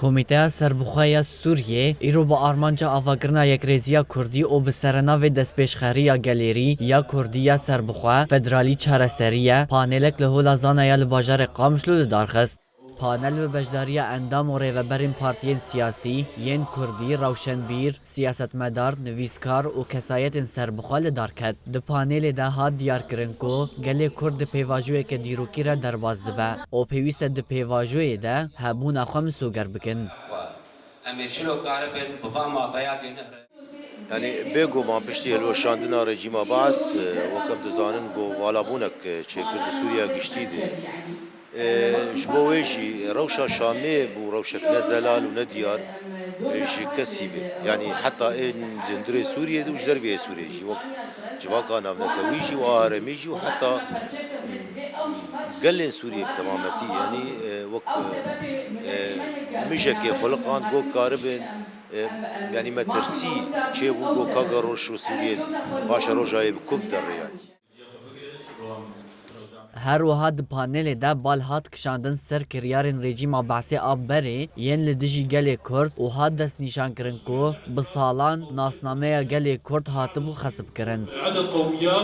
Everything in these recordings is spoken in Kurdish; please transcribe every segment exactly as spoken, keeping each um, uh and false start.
Komîteya Serbixwe ya Sûriyê îro bi armanca avakirina yekrêziya Kurdî û bi serenavê destpêşxeriya gelêrî ya Kurdî ya serbixwe, federalî çareserî ye, panelek li Hola Zanaya li bajarê Qamişlo li dar xist. Panel bi beşdariya endam û rêveberên partiyên siyasî, yên Kurdî, rewşenbîr, siyasetmedar, nivîskar û kesayetên serbixwe li dar ket. Di panelê de hat diyarkirin ku gelê Kurd di pêvajoyeke dîrokî re derbas dibe û pêwîst e di pêvajoyê de hebûna xwe misoger bikin. Em ê çilo karibin bi van mateyatê nehre. Yanî bêguman piştî hilweşandina rejîma Baas, e, wek em dizanin ku valabûnek, e, çêkir di Sûriya giştî de. E, ji bo wê jî rewşa Şamê bû rewşek ne zelal û ne diyar, e, ji kesî ve. Yanî heta ên di hundirê Sûriyê de û ji derveyê Sûriyê jî wek civaka navnetewî jî û a herêmî jî û heta gelên Sûriyê bi temametî, yanî, e, wek, e, e, mijekê xuliqand got karibin, e, yanî metirsî çêbû got ka roj û Sûriyê paşa roja yê bi kuv derê yanî. Her wiha di panelê de bal hat kişandin ser kiryarên rejîma Baasê a berê yên li dijî gelê Kurd û hat destnîşankirin ku bi salan nasnameya gelê Kurd hatibû xesibkirin. Edet qewmiya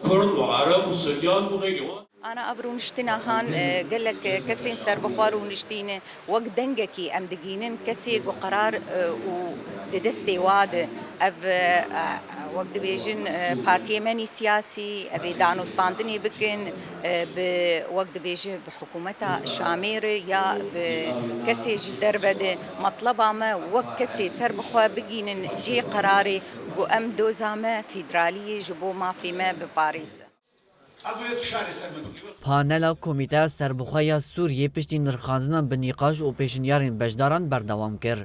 Kurd û Ereb û Siryan û xeyrê wan. Ana ev rûniştina han, e, gelek, e, kesên serbixwe rûniştîne. Wek dengekî em digînin kesê ku qerar, e, û di destê wa de ev, e, e, wek dibêjin, e, partiyê menî siyasî, ev ê danûstandinê bikin, e, bi, wek dibêje bi hikûmeta Şamê re ya bi kesê ji derve de. Metleba me wek kesê serbixwe bigînin cihê qerarê ku em doza me federaliyê ji bo mafê me biparêzin. Ev ê fişarê ser me bikî. Panela Komîteya Serbixwe ya Sûriyê piştî nirxandina bi nîqaş û pêşinyarên beşdaran berdewam kir.